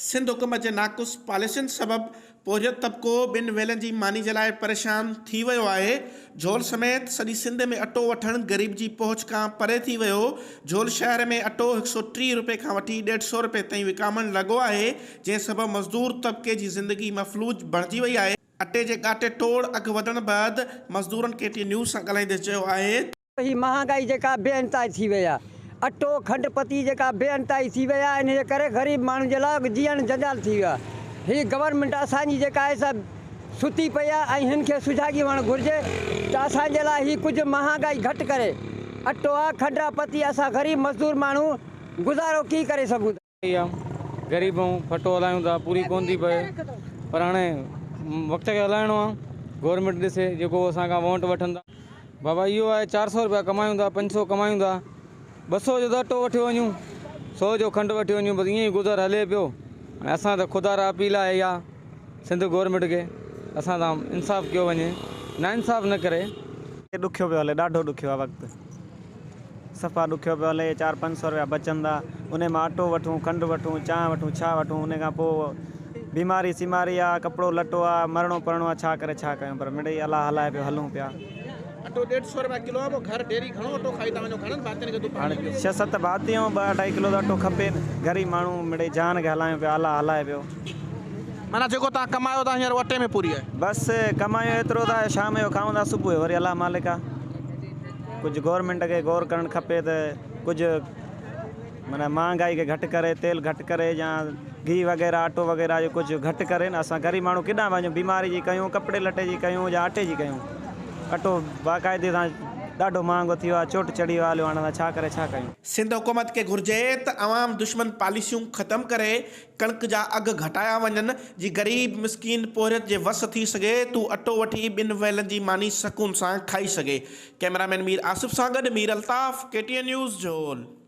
سنڌ حڪومت جي ناقص پاليسين سبب پورهيت طبقو ٻن ويلن جي ماني جي لاء پريشان ٿي ويو آهي. جهول سميت سڄي سنڌ ۾ اٽو وٺڻ غريب جي پهچ کان پري ٿي ويو. جهول شهر ۾ اٽو هڪ سئو 30 روپيه کان وٺي ڏيڍ سئو روپيه تائين وڪامڻ لڳو آهي، جنهن سبب مزدور طبقي جي زندگي مفلوج بڻجي وئي آهي. اٽي جي ڳاٽي ٽوڙ اگهه وڌڻ بعد مزدورن ڪي ٽي نيوز سان ڳالهائيندي چيو آهي. هي مهانگائي جيڪا بي انتهائي ٿي وئي آهي، اٽو، کنڊ، پتي جيڪا بي انتهائي ٿي وئي آهي، انهي جي ڪري غريب ماڻهن جي لاء جيئڻ جنجال ٿي ويو آهي. هي گورنمينٽ اسان جي جيڪا آهي سا ستي پئي آهي ۽ هن کي سجاڳي هئڻ گهرجي ته اسان جي لاء هي ڪجهه مهانگائي گهٽ ڪري. اٽو آ، کنڊ آ، پتي آ، اسان غريب مزدور ماڻهو گذارو ڪي ڪري سگهون ٿا. آ غريب آهيون ڦٽو هلايون ٿا پوري ڪون ٿي پئي پر هاڻي وقت کي هلائڻو آ گورنمينٽ ڏسي جيڪو اسان کان وونٽ وٺن ٿا بابا اهو آهي 400 روپيا ڪمايون ٿا 500 ڪمايون ٿا 200 جو ته اٽو وٺيو وڃون 100 جو کنڊ وٺيو وڃون بس ائين ئي گذر هلي پيو هاڻي اسان ته خدا را اپيل آهي اها سنڌ گورنمينٽ کي اسان سان انصاف ڪيو وڃي نا انصاف نه ڪري. ڏکيو پيو هلي ڏاڍو ڏکيو آ وقت. صفا ڏکيو پيو هلي چار 500 روپيا بچن ٿا انهي مان اٽو وٺون کنڊ وٺون چانهه وٺون ڇا وٺون انهي کان پوء بيماري سيماري آ ڪپڙو لٽو آ مرڻو پرڻو آ ڇا ڪري ڇا ڪيون پر مڙئي الله هلائي پيو هلون پيا. اٽو ڏيڍ سئو روپيا ڪلو آ پوء گهر ڊيري گهڻو اٽو کائي ٿا وڃو گهڻن ڀاتين کي هاڻي ڏيو. ڇهه ست ڀاتي آهيون ٻه اڍائي ڪلو ته اٽو کپي نه غريب ماڻهو مڙئي جان کي هلايون پيا الله هلائي پيو. معنيٰ جيڪو توهان ڪمايو ٿا هينئر اهو اٽي ۾ پوري آهي. بس ڪمايون ايترو ٿا شام جو کائون ٿا صبح جو وري الله مالڪ آ. ڪجهه گورنمينٽ کي غور ڪرڻ کپي ته ڪجهه معنيٰ مهانگائي کي گهٽ ڪري تيل گهٽ ڪري يا گيهه وغيره اٽو وغيره جو ڪجهه گهٽ ڪري نه اسان غريب ماڻهو ڪيڏانهن وڃون بيماري جي ڪيون ڪپڙي لٽي جي ڪيون يا اٽي جي ڪيون اٽو باقاعدي سان ڏاڍو مهانگو ٿي ويو آهي چوٽ چڙهي ويو آهي هليو هاڻ اسان ڇا ڪري ڇا ڪيون. سنڌ حڪومت کي گهرجي ته عوام دشمن پاليسيون ختم ڪري ڪڻڪ جا اگهه گهٽايا وڃن، جي غريب مسڪين پورهيت جي وس ٿي سگهي تو اٽو وٺي ٻن ويلن جي ماني سڪون سان کائي سگهي. ڪئميرا مين مير آصف سان گڏ Mir Altaf, K T N news, Jhol.